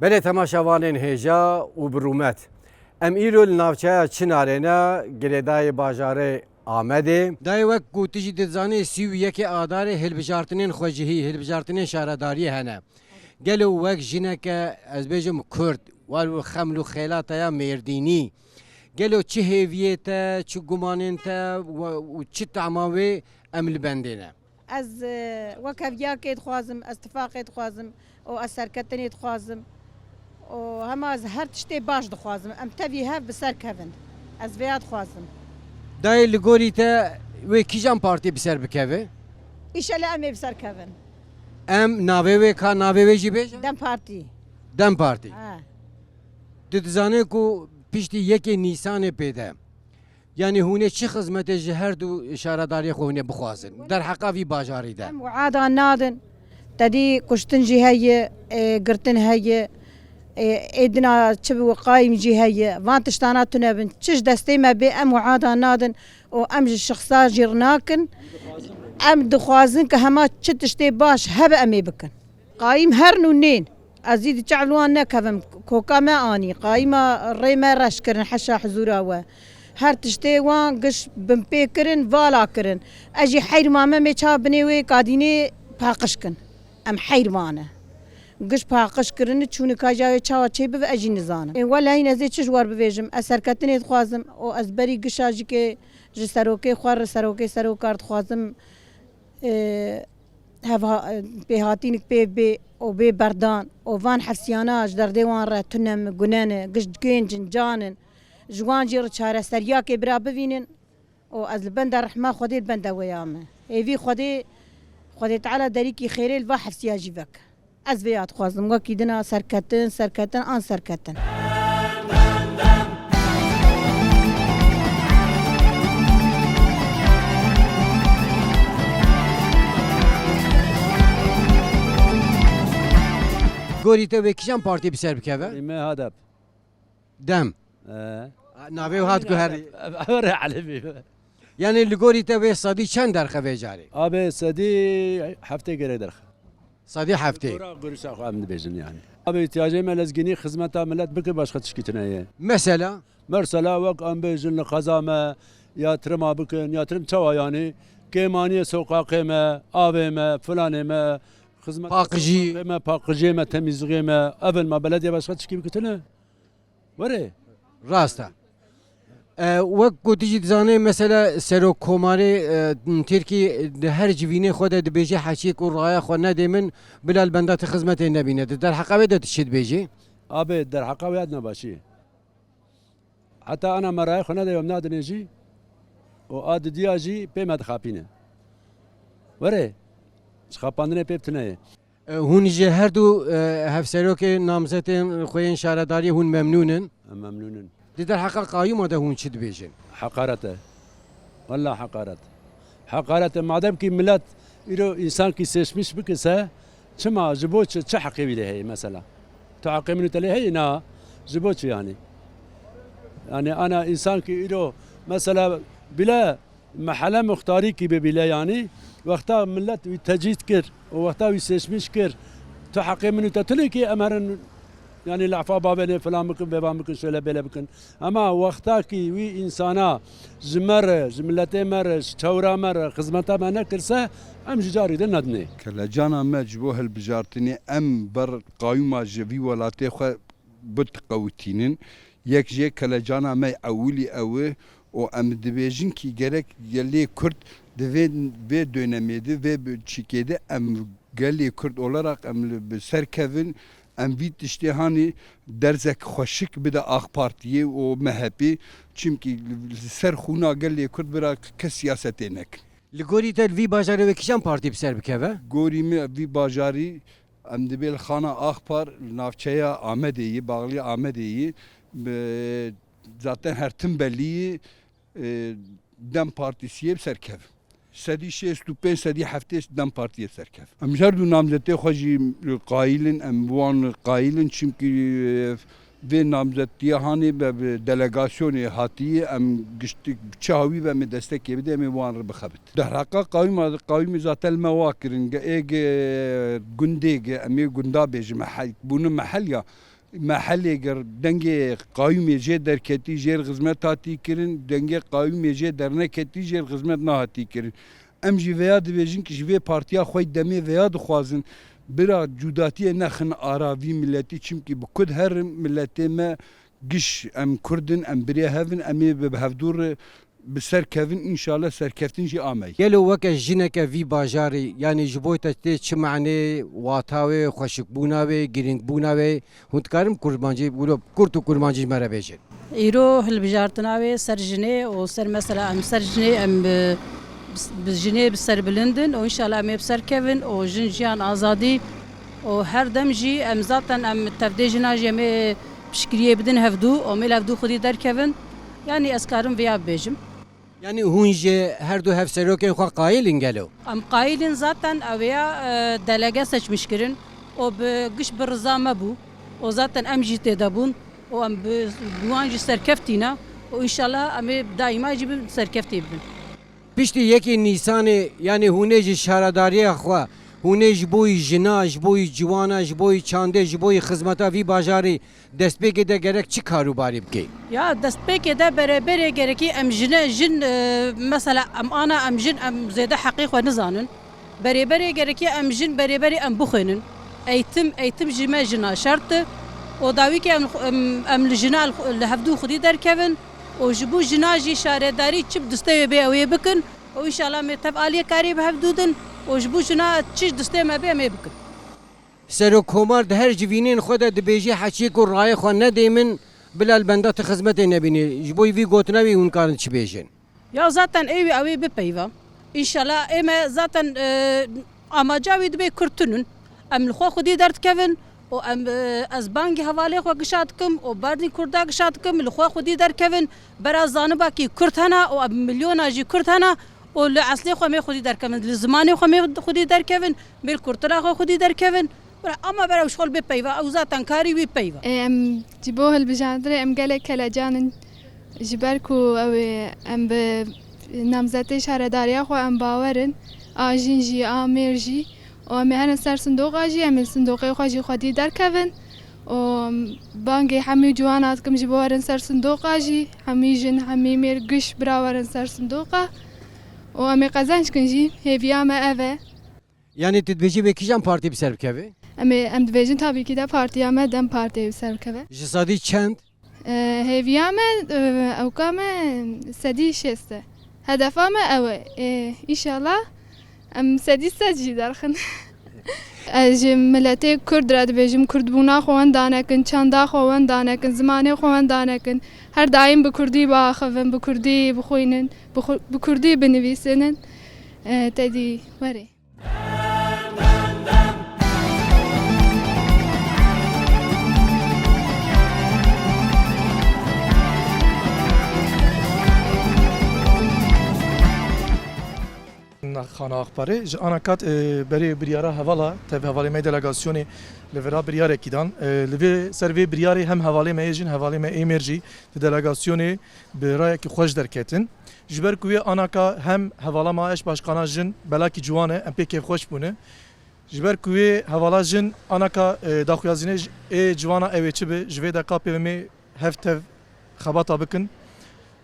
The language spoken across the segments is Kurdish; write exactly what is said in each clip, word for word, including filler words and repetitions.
Belê temaşevanên hêja û bi rûmet. Em îro li navçeya Çinarê ne, girêdayê bajarê Amedê. Dayê wek ku tu jî dizanî sî û yekê Adarê hilbijartinên xwecihî, hilbijartinên şaredariyê hene. Gelo wek jineke, ez bêjim Kurd, war û xeml û xêlata ya Mêrdînî, gelo çi hêviyê te, çi gumanên te we-, û çi tama wê em li bendê ne? Ez, e, wekeviyakê dixwazim, ez tifaqê dixwazim û ez serketinê dixwazim û hema ez her tiştê baş dixwazim. Em tevî hev bi ser kevin. Ez vêya dixwazim. Dayê li gorî te wê kîjan partî bi ser bikeve? Îşellah em ê bi ser kevin. Em navê wê ka navê wê jî bêje? DEM Partî. DEM Partî. He. Tu dizanî ku piştî yekê Nîsanê pê de, yanî hûn ê çi xizmetê ji her du şaredariyê xwe hûn ê bixwazin derheqa vî bajarî de? Em wiada nadin. Te dî kuştin jî heye, e, girtin heye, e, êdina çi bi qayîm jî heye. Van tiştana tune bin. Çi ji destê me bê em wiada nadin û em ji şixsa jî rinakin. Em dixwazin ku hema çi tiştê baş hebe em ê bikin. Qayîm her nû nên. Ez îdî çav li wan nekevim. Koka me anî. Qayîma rê me reş kirin heşa hizûra we. Her tiştê wan giş binpê kirin, vala kirin. Ez jî heyr mame mê çav binê wê kadînê paqij kin. Em heyr mane. Giş paqij kirin, çûnika ja wê çawa çê bibe ez jî nizanim. Ê, welehîn ez ê çi ji we re bivêjim? Ez serketinê dixwazim û ez berî gişa jî ke ji serokê xwe re, serokê serokar dixwazim, e, hevha-, e, pêhatînik pê bê û bê berdan û van hefsiyana ji derdê wan re tune min gune ne, giş gênc in, can in. Ji wan jî re çareseriyakê bira bivînin û ez li benda rehma Xwedê li benda wêya me. Hêvî Xwedê, Xwedê Teala derîkî xêrê li va hefsiya jî veke. Ez vêya dixwazim, wekî dina serketin, serketin an serketin. Gorî te wê kîjan partî bi ser bikeve? Gorî me HADEP. DEM. Ee. Navê hat guherî. Ev, ev re Elevî. Yanî li gorî te wê sedî çend derxe vê carê? Abi sedî heftê gerek derxe. Sedî heftê. Gora gurişa xwe em dibêjin yani. Abi ihtiyacê me lezgînî xizmeta millet bike başka tişkî tune ye. Mesela? Mesela wek em bêjin li qeza me yatırima bikin, yatırım çawa yani? Kêmaniyê soqaqê me, avê me, filanê me, xizmeta Paqijî. Soqaqê me, paqijê me, temizliğê me, evin me belediye başka tişkî bikitine. Were. Rast e. E, wek ku tu jî dizanî, mesela Serokkomarê, e, Tirkî di her civînê xwe de dibêje heçî ku raya xwe nedê min, bila li benda tu xizmetê nebîne. Di derheqa wê de tu çi dibêjî? Abi, derheqa wê ne başî. Heta ana me raya xwe nedê, em nadinê jî û a didiya jî pê me dixapîne. Were, ji xapandinê pê bi tune ye. E, hûn ji her du, e, hevserokê namzetên xwe yên şaredariyê hûn memnûn in? Em memnûn in. Di derheqa qayûma de hûn çi dibêjin? Heqaret e. Wella heqaret. Heqaret e. Madem ki millet îro însankî seçmiş bikise, çima, ji bo çi, çi heqê wî lê heye mesela? Tu heqê min û te lê heye? Na. Ji bo çi yani? Yani ana însankî îro mesela bile Mehele muxtarî kî bibîle, yanî wexta millet wî tecît kir û wexta wî seçmiş kir, tu heqê min û te tune kî em herin, yanî lefa bavênê filan bikin, vêvan bikin, şöyle böyle bikin. Ema wexta kî wî însana ji me re, ji miletê me re, ji çewra me re xizmeta me nekirse, em ji carî de nedinê. Kelecana me ji bo hilbijartinê em ber qayûma ji vî welatê xwe bitiqewitînin. Yek jê kelecana me ewilî ew e û em dibêjin kî gerek gelê Kurd di vê, vê dönemê de, vê bi-, çîkê de em gelê Kurd olarak em li, bi ser kevin, em vî tiştê hanî derzek xweşik bide AK Partiyê û MHPê, çimkî li, li ser xûna gelê Kurd bira kes siyasetê nekin. Li gorî te li vî bajarê wê kîjan partî bi ser bikeve? Gorî me vî bajarî Em dibê li xana Axpar, li navçeya Amedê yî, baxlî Amedê yî, bi, zaten her tim belî yî, e, DEM Partîsiyê bi ser kevin. Sedî şêst û pênc, sedî heftê DEM Partiyê bi ser kevin. Em ji her du namzetê xwe jî qayîl in, em bi wan qayîl in, çimkî, e, vê namzetiya hanê be bi delegasyonê hatiyê, em giştik çawa wî be em ê destekê bidê, em ê wan re bixebit. Derheqa qayûma, qayûmî zaten li me wa kirin, ge-, ê ge-, gundê ge, em ê gunda bêjin, mehel, bûne mehel ya, Mehelê ger dengê qayûmê jê derketî, jêr xizmet hatî kirin, dengê qayûmê jê derneketî, jêr xizmet nahatî kirin. Em jî vêya dibêjin ki ji vê partiya xwe demê vêya dixwazin, bira cudatiyê nexin ara vî miletî, çimkî bi kud herin miletê me giş, em kurd in, em birê hev in, em ê bi hevdû re bi ser kevin, înşallah serkeftin jî amey. Gelo weke jineke vî bajarî, yanî ji bo te tê çi manê, wata wê, xweşikbûna wê, girîngbûna wê, hûn dikarin kurmancî, wilo kurt û kurmancî ji me re bêjin? Îro hilbijartina wê ser jinê û ser mesela em ser jinê em bi, bi jinê bi serbilind in û înşallah em ê bi ser kevin û jin jiyan azadî û her dem jî em zaten em tevdê jina jî em ê piştgiriyê bidin hevdû û em ê li hevdû xwedî derkevin. Yanî ez karim vêya bibêjim. Yanî hûn ji her du hevserokên xwe qayîl in gelo? Em qayîl in zaten ew ya, e, delege seçmiş kirin û bi giş bi riza me bû û zaten em jî tê de bûn û em bi, bi wan jî serkeftî ne û înşallah em ê daîma jî bi serkeftî bibin. Piştî yekê Nîsanê, yanî hûn ê ji şaredariya xwe, hûn ê ji bo yî jina, ji bo yî ciwana, ji bo yî çandê, ji bo yî xizmeta vî bajarî destpêkê de gerek çi karûbarî bikê? Ya destpêkê de berêberê gerekî em jine, jin, e, mesela em ana em jin em zêde heqê xwe nizanin. Berêberê gerekî em jin berêberê em bixwînin. Eğitim, eğitim ji me jina şert e. Û dawî ke em, em, em li jina li hevdû xwedî derkevin û ji bo jina jî şaredarî çi bi distê wê bê ew ê bikin û înşallah em ê tev aliyê karê bi hevdû din û ji bo jina çi distê me bê em ê bikin. Serokkomar di her civînên xwe de dibêje heçiyê ku rayê xwe nedê min, bila li benda ti xizmetê nebînî. Ji bo vî gotina wî hûn karin çi bêjin? Ya zaten ê wî ew ê bipeyva. Înşallah ê me zaten, e, amaca wî dibê kurtin in. Em li xwe xwedî derdikevin û em, e, ez bangî hevalê xwe gişa dikim û berdî kurda gişa dikim, li xwe xwedî derkevin. Bera zaniba kî kurd hena û em milyona jî kurd hena û li eslê xwe mê xwedî derkevin, li zimanê xwe mê xwedî derkevin, mê li kurtira xwe xwedî derkevin. Bira, ama bera ew ji xwe bê peyva, ew zaten karî wî peyva. Ê, em ji bo hilbijartinê em gelek kelecan in. Ji ber ku ew ê em bi namzetê şaredariya xwe em bawer in, a jin jî, a mêr jî, û em ê herin ser sindoqa jî, em ê sindoqê xwe jî xwedî derkevin. Û bangê hemî ciwana dikim ji bo werin ser sindoqa jî, hemî jin, hemî mêr giş bira werin ser sindoqa. Û em ê qezenc kin jî, hêviya me ev e. Yanî tu dibêjî wê kîjan partî bi ser bikeve? Em ê, em dibêjin tabî kî de partiya me DEM Partiyê bi ser bikeve. Ji sedî çend? Ee, hêviya me, e, ewka me sedî şêst e. Hedefa me ew e. Ee, înşallah em sedî sed jî derxin. Ez ji miletê Kurd re dibêjim, Kurdbûna xwe wenda nekin, çanda xwe wenda nekin, zimanê xwe wenda nekin. Her daîm bi Kurdî biaxivin, bi Kurdî bixwînin, bi xu-, bi Kurdî binivîsinin. Ee, tedî werê. Xana Axparê ji ana kat, e, berê biryara hevala, tev hevalê me delegasyonê li vira biryarekî dan. E, li vê, ser vê biryarê hem hevalê me yê jin, hevalê me ê mêr jî di delegasyonê bi rayekî xweş derketin. Ji ber ku wê anaka hem hevala ma eş başkana jin belakî ciwan e, em pê kêfxweş bûne. Ji ber ku wê hevala jin anaka, e, daxuyazinê ê ciwana ew ê çi bi, ji vê deqa pê ve mê hev tev xebata bikin.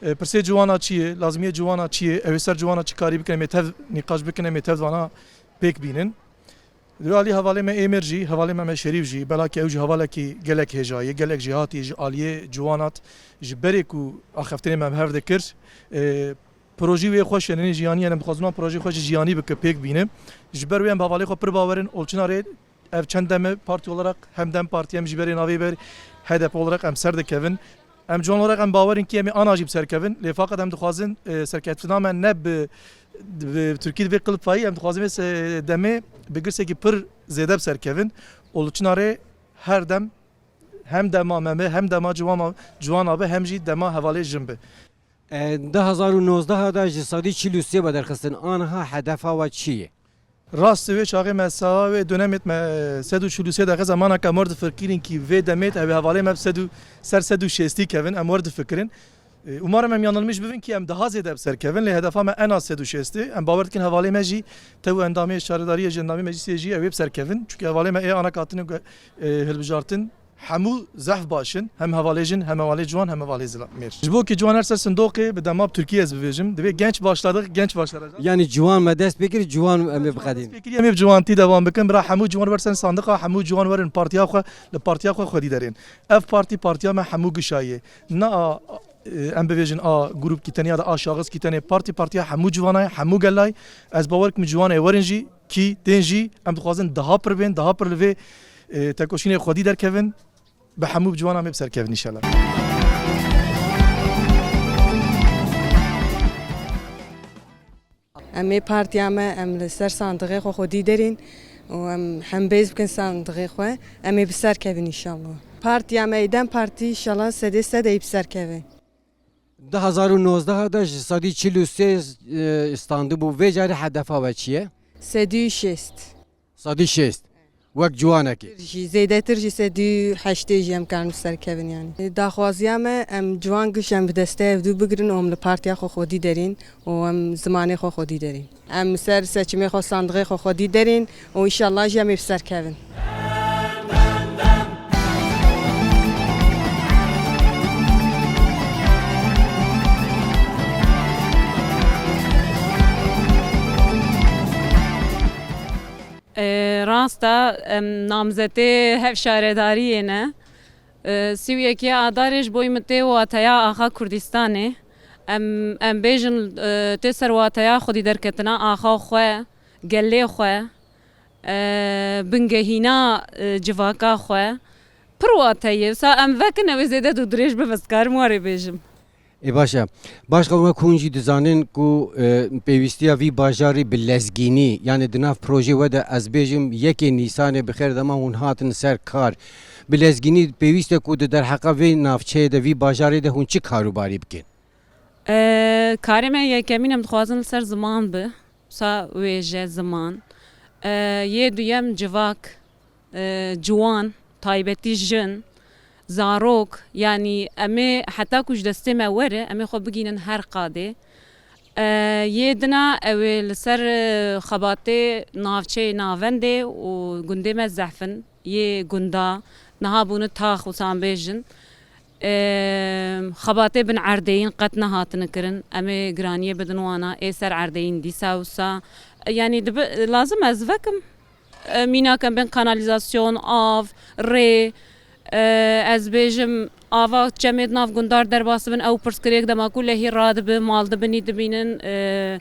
E, pirsê ciwana çi ye, lazimiyê ciwana çi ye, ew ê ser ciwana çi karî bikin, em ê tev nîqaş bikin, em ê tev vana pêk bînin. Li alî hevalê me Êmir jî, hevalê me, me Şerîf jî, belakî ew jî hevalekî gelek hêja ye, gelek jêhatî ye ji aliyê ciwanat, ji berê ku axaftinê me bi hev de kir, e, projî wê xweş e, nenê jiyanî ye, em dixwazin wan projî xwe jî jiyanî bike, pêk bîne. Ji ber wê em bi hevalê xwe pir bawer in, û li çina rê ev çend dem e, partî olarak hem DEM Partî hem jî berê navê ber H D P olarak em ser dikevin. Em ciwan olarak em bawer in kî em ê ana jî bi ser kevin. Lê faqet em dixwazin, e, serkeftina me ne bi, bi Tirkî divê qilpayî, em dixwazin vê se-, demê bi girsekî pir zêde bi ser kevin. Û li çina rê her dem hem dema me be, hem dema ciwana, ciwana be, hem jî dema hevalê jin be. E, du hazar û nozdeh de ji sedî çil û sê be derxistin. Aniha hedefa we çi ye? Rast e, wê çaxê me sawa wê dönemêt me sed û çil û sê derxist, em anaka em wer difikirin kî vê demêt ew ê hevalê me bi sed û, ser sed û şêstî kevin, em wer difikirin. E, umarım em yanılmış bibin kî em daha zêde bi ser kevin, lê hedefa me en az sed û şêst e. Em bawer dikin hevalê me jî tew endamê şaredariyê jî, endamê meclisê jî ew ê bi ser kevin. Çunkî hevalê me ê anaka hatine, e, hilbijartin Hemû zehf baş in, hem hevalê jin, hem hevalê ciwan, hem hevalê zila-, mêr. Ji bo ku ciwan her ser sindoqê, bi dema bi Tirkî ez bibêjim, divê genç başladık, genç başlayacağız. Yani ciwan me dest pê kir, ciwan em ê biqedîn. Dest pê kir, em ê bi ciwantî devam bikin, bira hemû ciwan wer ser sandiqa, hemû ciwan werin partiya xwe, li partiya xwe xwedî derên. Ev partî partiya me hemû gişayê. Na a, e, em bibêjin a grûpkî tenê ya da a şaxizkî tenê, partî partiya hemû ciwanay, hemû gelay. Ez bawer kim ciwanê werin jî, kî tên jî, em dixwazin daha pir bên, daha pir li vê, e, tekoşînê xwedî derkevin. Bi hemû ciwana me bi ser kevin înşallah. Em ê partiya me, em li ser sandiqê xwe xwedî derîn û em hembêz bikin sandiqê xwe, em ê bi ser kevin înşallah. Partiya me, ê DEM Partî, înşallah sedê sed ê bi ser keve. Du hazar û nozdeh de ji sedî çil û sê, e, standibû. Vê carê hedefa we çi ye? Sedî û şêst. Sedî şêst. Wek ciwanekî. Jî zêdetir jî sedî û heştê jî em karin bi ser kevin yanî. Daxwaziya me, em ciwan giş em bi destê hevdû bigirin û em li partiya xwe xwedî derîn û em zimanê xwe xwedî derîn. Em ser seçimê xwe, sandiqê xwe xwedî derîn û înşallah jî em ê bi ser kevin. E, rast e, em namzetê hevşaredariyê ne. E, sî û yekê Adarê ji bo min tê wateya axa Kurdistanê. Em, em bêjin, e, tê ser wateya xwedî derketina axa xwe, gelê xwe, e, bingehîna, e, civaka xwe. Pir wate ye. Wisa em vekin, ew ê zêde dû dirêj bibe, ez karim warê bêjim. Ê baş e. Başkan, wek hûn jî dizanin ku, e, pêwîstiya vî bajarî bi lezgînî, yani di nav projê we de ez bêjim yekê Nîsanê bi xêr dema hûn hatin ser kar. Bi lezgînî pêwîst e ku di derheqa vê navçeyê de, vî bajarê de hûn çi karûbarî bikin? E, karê me yekemîn em dixwazin li ser ziman bi. Wisa wêje, ziman. E, yê duyem civak, e, ciwan, taybetî jin, zarok, yanî em ê heta ku ji destê me were, em ê xwe bigînin her qadê. E, yê dina ew ê li ser, e, xebatê navçeyê navendê û gundê me zehf in. Yê gunda niha bûne tax û sambêjin. Em, xebatê bin erdeyîn qet nehatine kirin. Em ê giraniyê bidin wana, ê ser erdeyîn dîsa wisa. Yanî dibi-, lazim ez vekim. E, mînak em bên kanalîzasyon, av, rê, e, ez bêjim, ava çemê di nav gundar derbas bin, ew pirsgirêk dema ku lehî radibe, mal dibinî dibînin, e,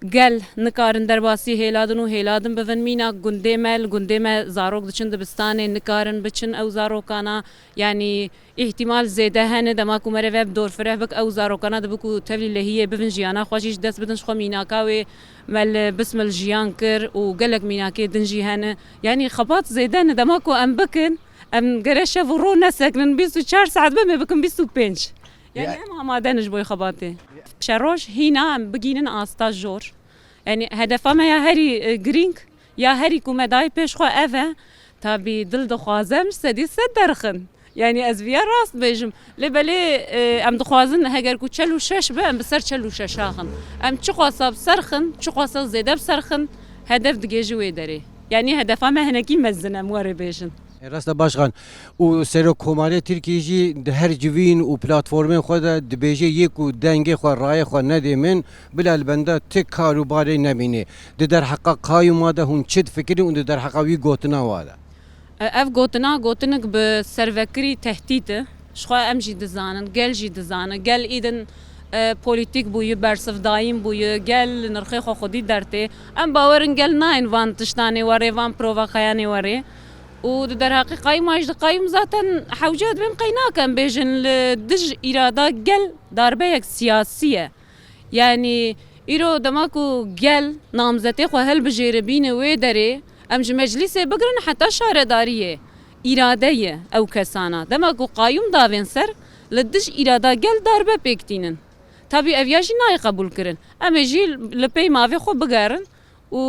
gel nikarin derbasî hêla din û hêla din bivin. Mînak gundê me, li gundê me zarok diçin dibistanê, nikarin biçin ew zarokana. Yanî îhtimal zêde hene, dema ku mere ve bi dorfireh bik, ew zarokana dibi ku tevlî lehiyê bivin, jiyana xwe jî ji dest bidin, ji xwe mînaka wê me li Bismil jiyan kir û gelek mînakê din jî hene. Yanî xebat zêde ne, dema ku em bikin, em gere şev û ro nesekinin, bîst û çar saet be, me bikin bîst û pênc. Yanî Ya- em amade ne ji bo xebatê. Şeroj hîna em bigînin asta jor. Yanî hedefa me ya herî, e, girîng, ya herî ku me dayî pêş xwe ev e. Tabî dil dixwaze em ji sedî sed derxin. Yanî ez viya rast bêjim. Lê belê, e, em dixwazin heger ku çel û şeş be, em bi ser çel û şeş axin. Em çiqasa bi ser xin, çiqasa zêde bi ser xin, hedef digihêje wê derê. Yanî hedefa me hinekî mezin e, em were bêjin. E, rast e Başkan. Û Serokkomarê Tirkiyê jî di her civîn û platformên xwe de dibêje, yê ku dengê xwe, rayê xwe nedê min, bila li benda ti kar û barê nemîne. Di derheqa qayûma de hûn çi difikirin û di derheqa wî gotina wa de? E, ev gotina, gotinik bi servekirî tehdît e. Ji xwe em jî dizanin, gel jî dizane. Gel îdin, e, polîtîk bûye, bersivdayîn bûye, gel li nirxê xwe xwedî dertê. Em bawerin gel nayên van tiştanê werê, van provakayanê werê. Û di derheqê qayûma jî di qayûm zaten hewce dibêm qey nakem bêjin li dij îrada gel darbeyek siyasî ye. Yanî îro dema ku gel namzetê xwe hilbijêre bîne wê derê, em ji meclîsê bigirin heta şaredariyê, îrade ye ew kesana. Dema ku qayûm davên ser, li dij îrada gel darbe pêk tînin. Tabî ev ya jî nayê qebûlkirin. Em ê jî li pey mavê xwe bigerin û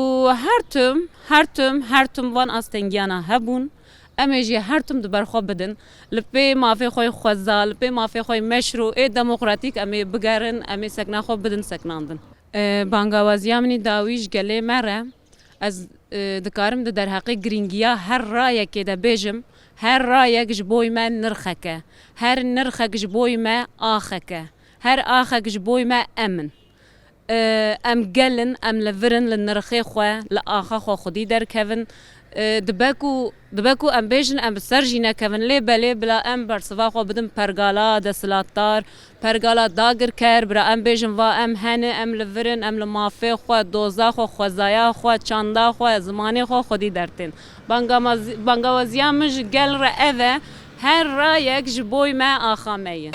her tim, her tim, her tim van astengiyana hebûn. Em ê jî her tim di ber xwe bidin. Li pê mafê xwe yê xweza, li pê mafê xwe yê meşrû ê demokratîk em ê bigerin, em ê sekna xwe bidin seknandin. E, bangawaziya min î dawî ji gelê me re, ez, e, dikarim di derheqê girîngiya her rayekê de bêjim, Her rayek ji boy me nirxek e. Her nirxek ji boy me axek e. Her axek ji boy me em in. Em gel in, em li vir in, li nirxê xwe, li axa xwe xwedî derkevin. Dibe ku, dibe ku em bêjin em bi ser jî nekevin, lê belê bila em bersiva xwe bidin pergala desthilatdar, pergala dagirker, bila em bêjin va em hene, em li vir in, em li mafê xwe, doza xwe, xwezaya xwe, çanda xwe, zimanê xwe xwedî dertên. Bangamazi-, bangawaziya min ji gel re ev e, her rayek ji boy me axa me ye.